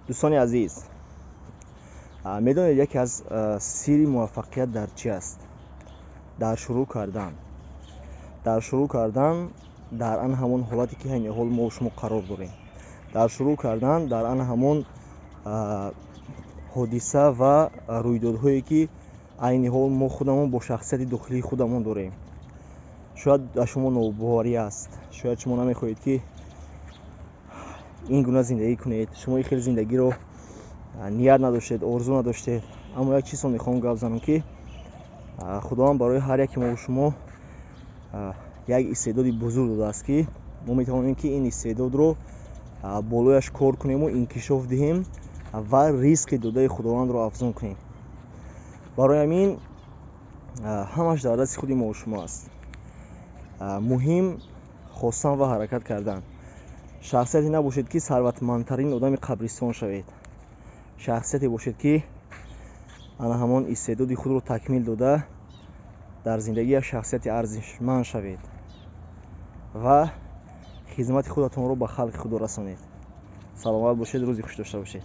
Дӯстони азиз, медонед, яке аз сирри муваффақият дар чӣ аст? Дар шурӯъ кардан, дар шурӯъ кардан дар ан ҳамон ҳолате, ки айни ҳол мо шумо қарор дорем, дар шурӯъ кардан дар ан ҳамон ҳодиса ва рӯйдодҳое, ки айни ҳол мо худамон бо шахсияти дохилии худамон дорем. Шояд ба шумо нобоварӣ аст, шояд шумо намехоҳед, ки ин гуна зиндагӣ кунед, шумо ин хел зиндагиро ният надоштед, орзу надоштед. Аммо як чизро мехоҳам гап занам, ки Худованд барои ҳар яке мо шумо як истеъдоди бузург додааст, ки мо метавонем, ки ин истеъдодро болояш кор кунему инкишоф диҳем ва ризқи додаи Худовандро афзун кунем. Барои ҳамин ҳамаш дар дасти худи мо шумо аст. Муҳим хостан ва ҳаракат кардан. Шахсияте набошед, ки сарватмандтарин одами қабристон шавед. Шахсияте бошед, ки ана ҳамон истеъдоди худро такмил дода, дар зиндагӣ як шахсияти арзишманд шавед ва хизмати худатонро ба халқи худо расонед. Саломат бошед, рӯзи хуш дошта бошед.